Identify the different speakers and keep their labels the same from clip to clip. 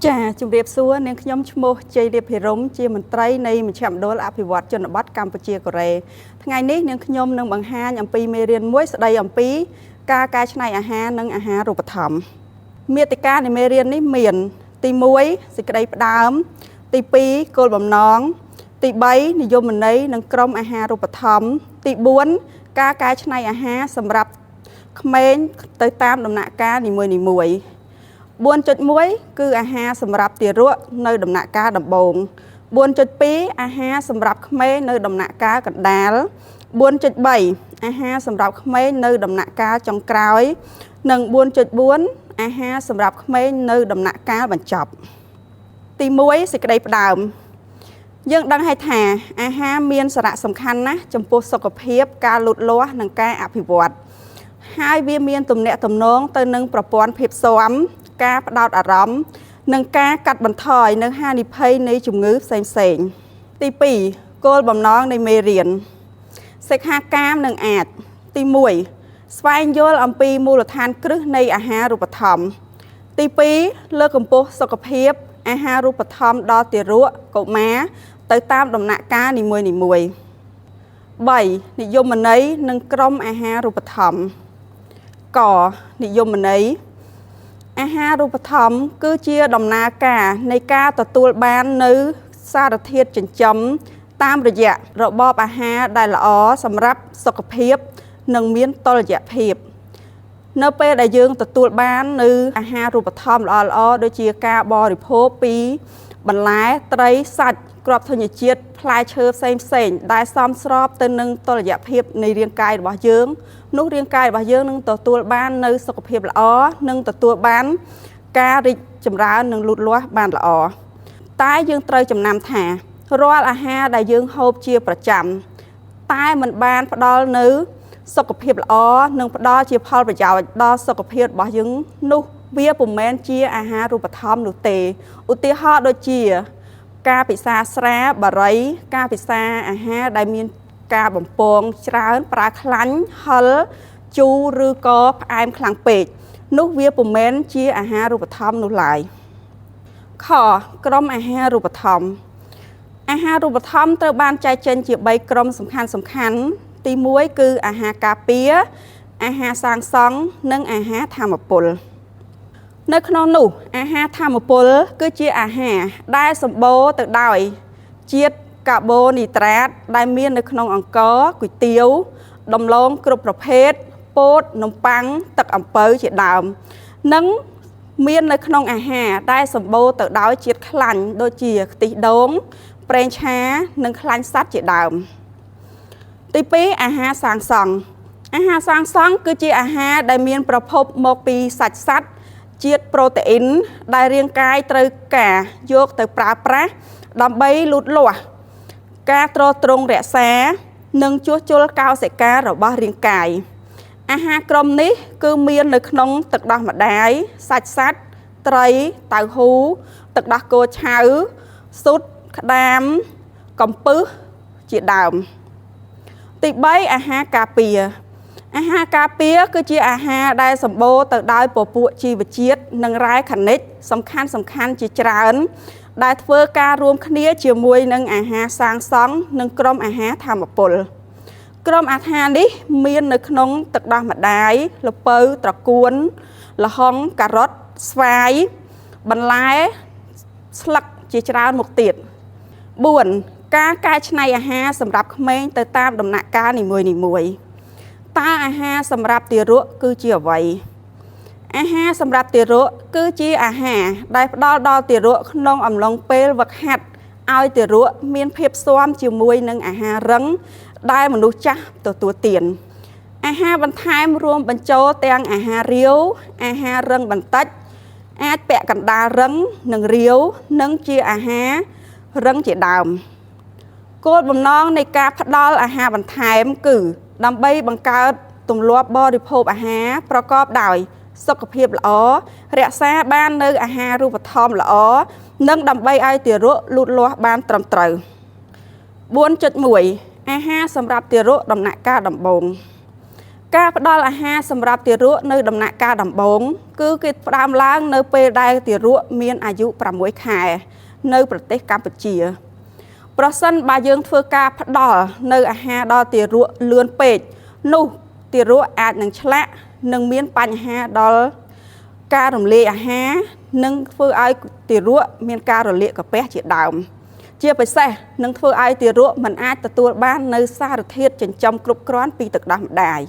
Speaker 1: ចាជំរាបសួរនាងខ្ញុំឈ្មោះជ័យលាភភិរម្យជាមន្ត្រីនៃមជ្ឈមណ្ឌលអភិវឌ្ឍជនបទកម្ពុជាកូរ៉េថ្ងៃនេះនាងខ្ញុំនឹងបង្ហាញអំពីមេរៀនមួយស្ដីអំពីការកែច្នៃអាហារនិងអាហារូបត្ថម្ភមាតិកានៃមេរៀននេះមាន ទី1សេចក្តីផ្ដើម ទី2គោលបំណង ទី3និយមន័យនិងក្រុមអាហារូបត្ថម្ភទី4ការកែច្នៃអាហារសម្រាប់ក្មេងទៅតាមដំណាក់កាលនីមួយៗ 4.1គឺអាហារសម្រាប់ទារកនៅដំណាក់កាលដំបូង4.2អាហារសម្រាប់ក្មេងនៅដំណាក់កាលកណ្ដាល4.3អាហារសម្រាប់ក្មេងនៅដំណាក់កាលចុងក្រោយ និង4.4អាហារសម្រាប់ក្មេងនៅដំណាក់កាលបញ្ចប់ ទី1សេចក្តីផ្ដើម យើងដឹងហើយថាអាហារមានសារៈសំខាន់ណាស់ចំពោះសុខភាពការលូតលាស់និងការអភិវឌ្ឍហើយវាមានទំនាក់ទំនងទៅនឹងប្រព័ន្ធភាពស៊ាំការផ្ដោតអារម្មណ៍និងការកាត់បន្ថយនៅហានិភ័យនៃជំងឺផ្សេងៗទី2គោលបំណងនៃមេរៀនសិក្ខាកាមនិងអាចទី1ស្វែងយល់អំពីមូលដ្ឋានគ្រឹះនៃអាហារូបត្ថម្ភទី2លើកកម្ពស់សុខភាពអាហារូបត្ថម្ភដល់ទារកកុមារទៅតាមដំណាក់កាលនីមួយៗ3និយមន័យនិងក្រុមអាហារូបត្ថម្ភកនិយមន័យអាហារូបត្ថម្ភគឺជាដំណើរការនៃការទទួលបាននៅសារធាតុចិញ្ចឹមតាមរយៈរបបអាហារដែលល្អសម្រាប់សុខភាពនិងមានតុល្យភាព នៅពេលដែលយើងទទួលបាននៅអាហារូបត្ថម្ភល្អៗដូចជាការបរិភោគពីបន្លែត្រីសាច់គ្រាប់ធញ្ញជាតិផ្លែឈើផ្សេងៗដែលសមស្របទៅនឹងតុល្យភាពនៃរាងកាយរបស់យើងនោះរាងកាយរបស់យើងនឹងទទួលបាននៅសុខភាពល្អនិងទទួលបានការរីកចម្រើននិងលូតលាស់បានល្អតែយើងត្រូវចំណាំថារាល់អាហារដែលយើងហូបជាប្រចាំតែមិនបានផ្ដល់នៅសុខភាពល្អនិងផ្ដល់ជាផលប្រយោជន៍ដល់សុខភាពរបស់យើងនោះវាពុំមែនជាអាហារូបត្ថម្ភនោះទេឧទាហរណ៍ដូចជាការពិសាស្រាបារីការពិសាអាហារដែលមានការបំពងច្រើនប្រើខ្លាញ់ហឹរជូរឬក៏ផ្អែមខ្លាំងពេកនោះវាពុំមែនជាអាហារូបត្ថម្ភនោះឡើយខក្រុមអាហារូបត្ថម្ភអាហារូបត្ថម្ភត្រូវបានចែកចេញជា3ក្រុមសំខាន់ៗទី1គឺអាហារការពារអាហារសាងសង់និងអាហារធម្មពលនៅក្នុងនោះអាហារធម្មពលគឺជាអាហារដែលសម្បូរទៅដោយជាតិកាបូនីដ្រាតដែលមាននៅក្នុងអង្ករគុយទាវដំឡូងគ្រប់ប្រភេទពោតនំប៉័ងទឹកអំពៅជាដើមនិងមាននៅក្នុងអាហារដែលសម្បូរទៅដោយជាតិខ្លាញ់ដូចជាខ្ទិះដូងប្រេងឆានិងខ្លាញ់សត្វជាដើមទី2អាហារសាងសង់អាហារសាងសង់គឺជាអាហារដែលមានប្រភពមកពីសាច់សត្វជាតិប្រូតេអ៊ីនដែលរាងកាយត្រូវការយកទៅប្រើប្រាស់ដើម្បីលូតលាស់ការទ្រទ្រង់រក្សានិងជួសជុលកោសិការបស់រាងកាយអាហារក្រុមនេះគឺមាននៅក្នុងទឹកដោះម្ដាយសាច់សត្វត្រីតៅហ៊ូទឹកដោះគោឆៅស៊ុតក្តាមកំពឹសជាដើមទី3អាហារការពារអាហារការពារគឺជាអាហារដែលសម្បូរទៅដោយពពួកជីវជាតិនិងរ៉ែខនិជសំខាន់ៗជាច្រើនដែលធ្វើការរួមគ្នាជាមួយនឹងអាហារសាងសង់និងក្រុមអាហារធម្មពលក្រុមអាហារនេះមាននៅក្នុងទឹកដោះម្ដាយល្ពៅត្រកួនល្ហុងការ៉ុតស្វាយបន្លែស្លឹកជាច្រើនមុខទៀត4ការកែច្នៃអាហារសម្រាប់ក្មេងទៅតាមដំណាក់កាលនីមួយៗតើអាហារសម្រាប់ទារកគឺជាអ្វីអាហារសម្រាប់ទារកគឺជាអាហារដែលផ្ដល់ដល់ទារកក្នុងអំឡុងពេលវឹកហាត់ឲ្យទារកមានភាពស៊ាំជាមួយនឹងអាហាររឹងដែលមនុស្សចាស់ទទួលទានអាហារបន្ថែមរួមបញ្ចូលទាំងអាហាររាវអាហាររឹងបន្តិចអាចពាក់កណ្ដាលរឹងនិងរាវនិងជាអាហាររឹងជាដើមគោលបំណងនៃការផ្ដល់អាហារបន្ថែមគឺដើម្បីបង្កើតទម្លាប់បរិភោគអាហារប្រកបដោយសុខភាពល្អរក្សាបាននៅអាហារូបត្ថម្ភល្អនិងដើម្បីឲ្យទារកលូតលាស់បានត្រឹមត្រូវ 4.1 អាហារសម្រាប់ទារកដំណាក់កាលដំបូង ការផ្ដល់អាហារសម្រាប់ទារកនៅដំណាក់កាលដំបូងគឺគេផ្ដើមឡើងនៅពេលដែលទារកមានអាយុ6ខែនៅប្រទេសកម្ពុជាប្រសិនបើយើងធ្វើការផ្ដល់នៅអាហារដល់ទារកលឿនពេកនោះទារកអាចនឹងឆ្លាក់និងមានបញ្ហាដល់ការរំលាយអាហារនិងធ្វើឲ្យទារកមានការរលាកកាពះជាដើមជាពិសេសនឹងធ្វើឲ្យទារកមិនអាចទទួលបាននៅសារធាតុចិញ្ចឹមគ្រប់គ្រាន់ពីទឹកដោះម្ដាយ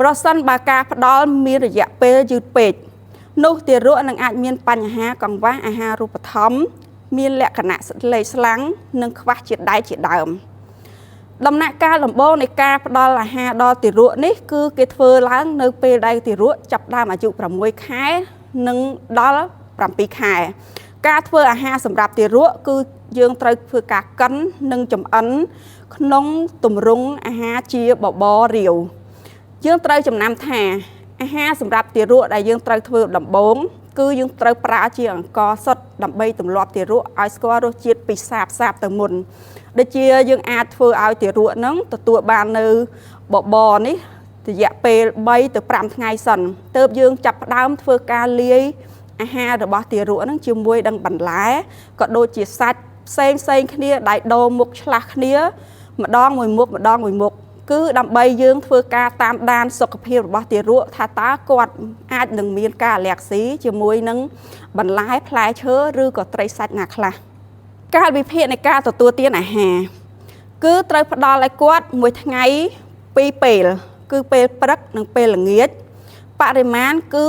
Speaker 1: ប្រសិនបើការផ្ដល់មានរយៈពេលយឺតពេកនោះទារកនឹងអាចមានបញ្ហាកង្វះអាហារូបត្ថម្ភមានលក្ខណៈលេកស្លាំងនិងខ្វះជាតិដែកជាដើមដំណាក់កាលដំបូងនៃការផ្ដល់អាហារដល់ទារកនេះគឺគេធ្វើឡើងនៅពេលដែលទារកចាប់ដើមអាយុ6ខែនិងដល់7ខែការធ្វើអាហារសម្រាប់ទារកគឺយើងត្រូវធ្វើការកិននិងចម្អិនក្នុងទម្រង់អាហារជាបបររាវយើងត្រូវចំណាំថាអាហារសម្រាប់ទារកដែលយើងត្រូវធ្វើដំបូងគឺយើងត្រូវប្រើជាអង្ករសុទ្ធដើម្បីទម្លាប់ទារកឲ្យស្គាល់រសជាតិពីសាបសាបទៅមុនដូចជាយើងអាចធ្វើឲ្យទារកហ្នឹងទទួលបាននៅបបរនេះរយៈពេល3ទៅ5ថ្ងៃសិនទើបយើងចាប់ផ្ដើមធ្វើការលាយអាហាររបស់ទារកហ្នឹងជាមួយនឹងបន្លែក៏ដូចជាសាច់ផ្សេងផ្សេងគ្នាដែលដូរមុខឆ្លាស់គ្នាម្ដងមួយមុខម្ដងមួយមុខគឺដើម្បីយើងធ្វើការតាមដានសុខភាពរបស់ទារកថាតើគាត់អាចនឹងមានការអាឡែស៊ីជាមួយនឹងបន្លែផ្លែឈើឬក៏ត្រីសាច់ណាខ្លះកាលវិភាគនៃការទទួលទានអាហារគឺត្រូវផ្ដល់ឲ្យគាត់មួយថ្ងៃ2ពេលគឺពេលព្រឹកនិងពេលល្ងាចបរិមាណគឺ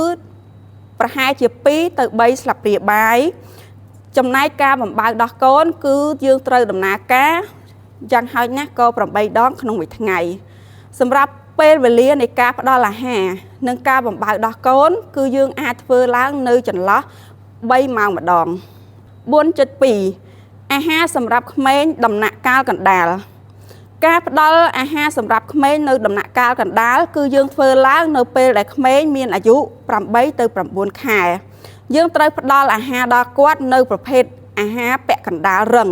Speaker 1: ប្រហែលជា2ទៅ3ស្លាបព្រាបាយចំណែកការបំបៅដោះកូនគឺយើងត្រូវដំណើរការយ៉ាងហោចណាស់ក៏8ដងក្នុងមួយថ្ងៃសម្រាប់ពេលវេលានៃការផ្ដល់អាហារនិងការបំបៅដោះកូនគឺយើងអាចធ្វើឡើងនៅចន្លោះ3ម៉ោងម្ដង 4.2 អាហារសម្រាប់ក្មេងដំណាក់កាលកណ្ដាលការផ្ដល់អាហារសម្រាប់ក្មេងនៅដំណាក់កាលកណ្ដាលគឺយើងធ្វើឡើងនៅពេលដែលក្មេងមានអាយុ8ទៅ9ខែយើងត្រូវផ្ដល់អាហារដល់គាត់នៅប្រភេទអាហារពាក់កណ្ដាលរឹង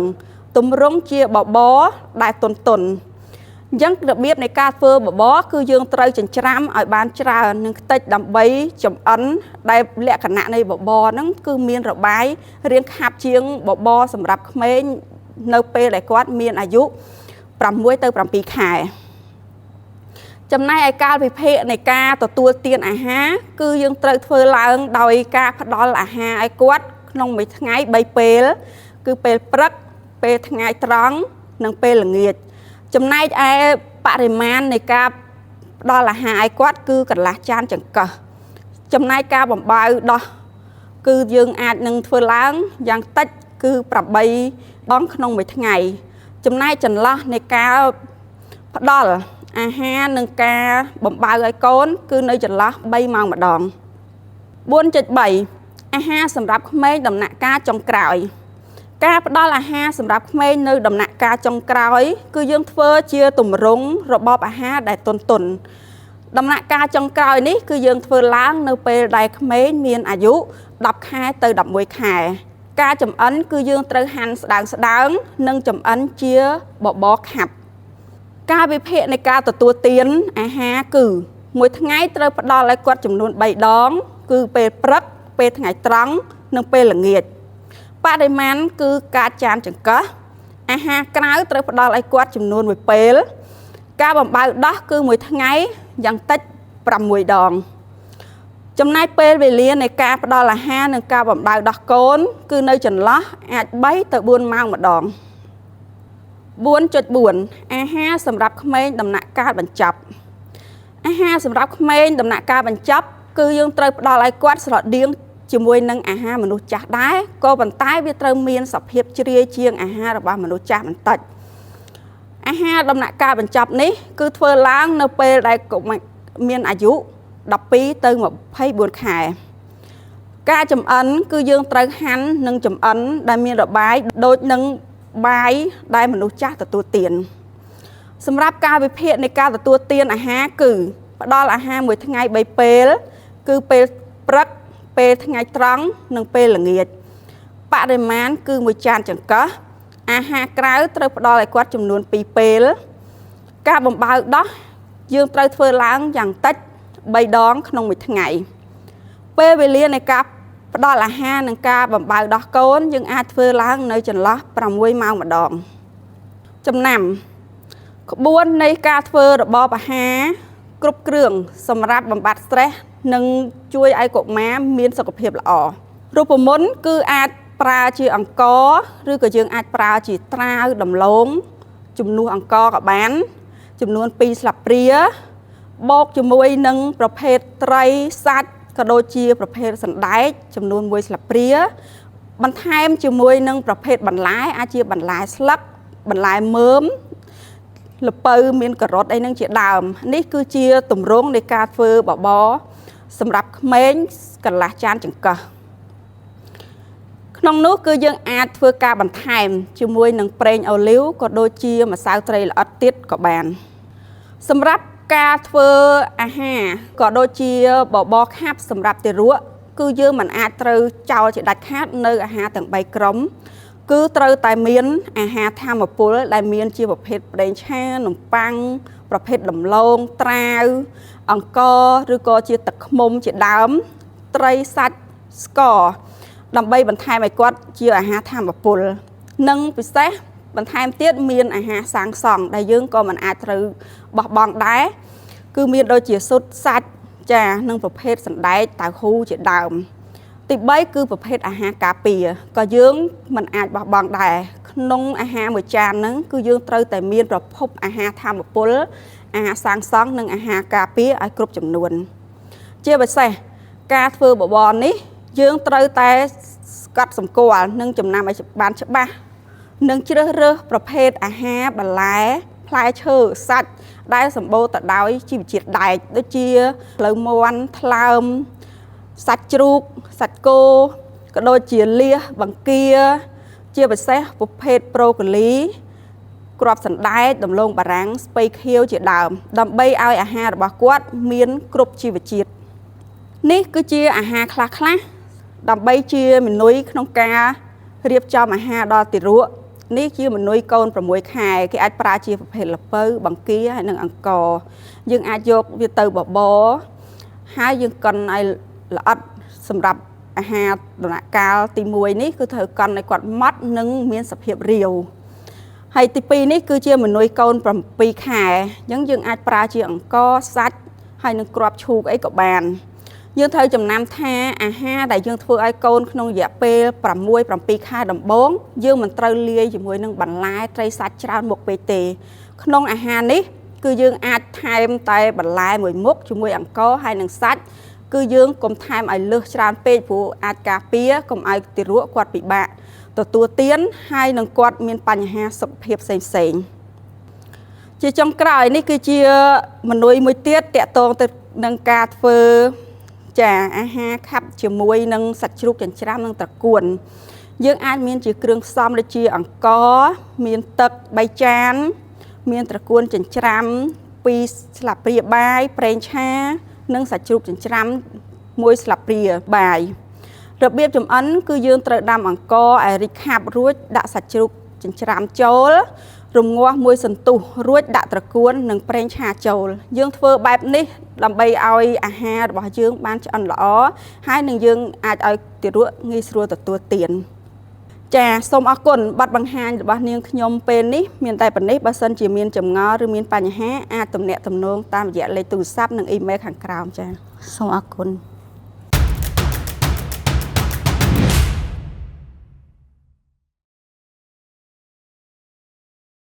Speaker 1: ទម្រង់ជាបបរដែលទន់ទន់អញ្ចឹងរបៀបនៃការធ្វើបបរគឺយើងត្រូវចិញ្ច្រាំឲ្យបានច្រើននិងខ្ទេចដើម្បីចម្អិនដែលលក្ខណៈនៃបបរហ្នឹងគឺមានរបាយរាងខាប់ជាងបបរសម្រាប់ក្មេងនៅពេលដែលគាត់មានអាយុ6ទៅ7ខែចំណែកឯកាលវិភាគនៃការទទួលទានអាហារគឺយើងត្រូវធ្វើឡើងដោយការផ្ដល់អាហារឲ្យគាត់ក្នុងមួយថ្ងៃ3ពេលគឺពេលព្រឹកពេលថ្ងៃត្រង់និងពេលល្ងាចចំណែកឯបរិមាណនៃការផ្ដល់អាហារឲ្យគាត់គឺកន្លះចានចង្កឹះចំណែកការបំបៅដោះគឺយើងអាចនឹងធ្វើឡើងយ៉ាងតិចគឺ8ដងក្នុងមួយថ្ងៃចំណែកចន្លោះនៃការផ្ដល់អាហារនិងការបំបៅឲ្យកូនគឺនៅចន្លោះ3ម៉ោងម្ដង 4.3 អាហារសម្រាប់ក្មេងដំណាក់កាលចុងក្រោយការផ្ដល់អាហារសម្រាប់ក្មេងនៅដំណាក់កាលចុងក្រោយគឺយើងធ្វើជាទម្រង់របបអាហារដែលទន់ទន់ដំណាក់កាលចុងក្រោយនេះគឺយើងធ្វើឡើងនៅពេលដែលក្មេងមានអាយុ10ខែទៅ11ខែការចម្អិនគឺយើងត្រូវហាន់ស្ដើងស្ដើងនិងចម្អិនជាបបរខាប់ការវិភាគនៃការទទួលទានអាហារគឺមួយថ្ងៃត្រូវផ្ដល់ឲ្យគាត់ចំនួន3ដងគឺពេលព្រឹកពេលថ្ងៃត្រង់និងពេលល្ងាចបរិមាណគឺការចានចង្កឹះអាហារក្រៅត្រូវផ្ដល់ឲ្យគាត់ចំនួន1ពេលការបំបៅដោះគឺមួយថ្ងៃយ៉ាងតិច6ដងចំណែកពេលវេលានៃការផ្ដល់អាហារនិងការបំបៅដោះកូនគឺនៅចន្លោះអាច3ទៅ4ម៉ោងម្ដង 4.4 អាហារសម្រាប់ក្មេងដំណាក់កាលបញ្ចប់អាហារសម្រាប់ក្មេងដំណាក់កាលបញ្ចប់គឺយើងត្រូវផ្ដល់ឲ្យគាត់ស្រដៀងជាមួយនឹងអាហារមនុស្សចាស់ដែរក៏ប៉ុន្តែវាត្រូវមានសភាពជ្រាយជាងអាហាររបស់មនុស្សចាស់បន្តិចអាហារដំណាក់កាលបញ្ចប់នេះគឺធ្វើឡើងនៅពេលដែលមានអាយុ12ទៅ24ខែការចម្អិនគឺយើងត្រូវហាន់និងចម្អិនដែលមានរបាយដូចនឹងបាយដែលមនុស្សចាស់ទទួលទានសម្រាប់ការវិភាគនៃការទទួលទានអាហារគឺផ្ដល់អាហារមួយថ្ងៃ3ពេលគឺពេលព្រឹកពេលថ្ងៃត្រង់និងពេលល្ងាចបរិមាណគឺមួយចានចង្កឹះអាហារក្រៅត្រូវផ្ដល់ឲ្យគាត់ចំនួន2ពេលការបំបៅដោះ យើងត្រូវធ្វើឡើងយ៉ាងតិច3ដងក្នុងមួយថ្ងៃពេលវេលានៃការផ្ដល់អាហារនិងការបំបៅដោះកូនយើងអាចធ្វើឡើងនៅចន្លោះ6ម៉ោងម្ដងចំណាំក្បួននៃការធ្វើរបបអាហារគ្រប់គ្រឿងសម្រាប់បំបត្តិស្ត្រេសនិងជួយឲ្យកុមារមានសុខភាពល្អរូបមន្តគឺអាចប្រើជាអង្ករឬក៏យើងអាចប្រើជាត្រាវដំឡូងជំនួសអង្ករក៏បានចំនួន2ស្លាបព្រាបូកជាមួយនឹងប្រភេទត្រីសាច់ក៏ដូចជាប្រភេទសណ្ដែកចំនួន1ស្លាបព្រាបន្ថែមជាមួយនឹងប្រភេទបន្លែអាចជាបន្លែស្លឹកបន្លែមើមល្ពៅមានការ៉ុតអីហ្នឹងជាដើមនេះគឺជាទម្រង់នៃការធ្វើបបរសម្រាប់ក្មេងកន្លះចានចង្កឹះក្នុងនោះគឺយើងអាចធ្វើការបន្ថែមជាមួយនឹងប្រេងអូលីវក៏ដូចជាម្សៅត្រីល្អិតទៀតក៏បានសម្រាប់ការធ្វើអាហារក៏ដូចជាបបរខាប់សម្រាប់ទារកគឺយើងមិនអាចត្រូវចោលជាដាច់ខាតនៅអាហារទាំង3ក្រុមគឺត្រូវតែមានអាហារធម្មពលដែលមានជាប្រភេទប្រេងឆានំប៉័ងប្រភេទដំឡូងត្រាវអង្ករឬក៏ជាទឹកឃ្មុំជាដើមត្រីសាច់ស្ករដើម្បីបន្ថែមឲ្យគាត់ជាអាហារធម្មពលនិងពិសេសបន្ថែមទៀតមានអាហារសាងសង់ដែលយើងក៏មិនអាចត្រូវបោះបង់ដែរគឺមានដូចជាស៊ុតសាច់ចានិងប្រភេទសណ្ដែកតៅហ៊ូជាដើមទី3គឺប្រភេទអាហារការពារក៏យើងមិនអាចបោះបង់ដែរក្នុងអាហារមួយចានហ្នឹងគឺយើងត្រូវតែមានប្រភពអាហារធម្មពលអាហារសាងសង់និងអាហារការពារឲ្យគ្រប់ចំនួនជាពិសេសការធ្វើបបរនេះយើងត្រូវតែកត់សម្គាល់និងចំណាំឲ្យបានច្បាស់និងជ្រើសរើសប្រភេទអាហារបន្លែផ្លែឈើសាច់ដែលសម្បូរទៅដោយជីវជាតិដែកដូចជាផ្លូវមាន់ថ្លើមសាច់ជ្រូកសាច់គោក៏ដូចជាលៀសបង្គាជាពិសេសប្រភេទប្រូកូលីគ្រាប់សណ្ដែកដំឡូងបារាំងស្ពៃខៀវជាដើមដើម្បីឲ្យអាហាររបស់គាត់មានគ្រប់ជីវជាតិនេះគឺជាអាហារខ្លះៗដើម្បីជាមេនុយក្នុងការរៀបចំអាហារដល់ទារកនេះជាមេនុយកូន6ខែគេអាចប្រើជាប្រភេទល្ពៅបង្គាហើយនិងអង្ករយើងអាចយកវាទៅបបរហើយយើងកិនឲ្យល្អិតសម្រាប់អាហារដំណាក់កាលទី1នេះគឺត្រូវកិនឲ្យគាត់ម៉ត់និងមានសភាពរាវហើយទី2នេះគឺជាមេនុយកូន7ខែអញ្ចឹងយើងអាចប្រើជាអង្ករសាច់ហើយនឹងគ្រាប់ឈូកអីក៏បានយើងត្រូវចំណាំថាអាហារដែលយើងធ្វើឲ្យកូនក្នុងរយៈពេល6 7ខែដំបូងយើងមិនត្រូវលាយជាមួយនឹងបន្លែត្រីសាច់ច្រើនមុខពេកទេក្នុងអាហារនេះគឺយើងអាចថែមតែបន្លែមួយមុខជាមួយអង្ករហើយនឹងសាច់គឺយើងកុំថែមឲ្យលើសច្រើនពេកព្រោះអាចការពារកុំឲ្យទារកគាត់ពិបាកទទួលទានហើយនឹងគាត់មានបញ្ហាសុខភាពផ្សេងៗជាចុងក្រោយនេះគឺជាមេនុយមួយទៀតតាក់ទងទៅនឹងការធ្វើចាអាហារខាប់ជាមួយនឹងសាច់ជ្រូកចិញ្ច្រាំនិងត្រកួនយើងអាចមានជាគ្រឿងផ្សំដូចជាអង្ករមានទឹក3ចានមានត្រកួនចិញ្ច្រាំ2ស្លាបព្រាបាយប្រេងឆានិងសាច់ជ្រូកចិញ្ច្រាំ1ស្លាបព្រាបាយរបៀបចម្អិនគឺយើងត្រូវដាំអង្ករឲ្យរីកខាប់រួចដាក់សាច់ជ្រូកចិញ្ច្រាំចូលរំងាស់មួយសន្ទុះរួចដាក់ត្រកួននិងប្រេងឆាចូលយើងធ្វើបែបនេះដើម្បីឲ្យអាហាររបស់យើងបានឆ្អិនល្អហើយនឹងយើងអាចឲ្យទារកងាយស្រួលទទួលទានចាសូមអរគុណបទបង្ហាញរបស់នាងខ្ញុំពេលនេះមានតែប៉ុណ្ណេះបើសិនជាមានចម្ងល់ឬមានបញ្ហាអាចទំនាក់ទំនងតាមរយៈលេខទូរស័ព្ទនិងអ៊ីមែលខាងក្រោមចា
Speaker 2: សូមអរគុណ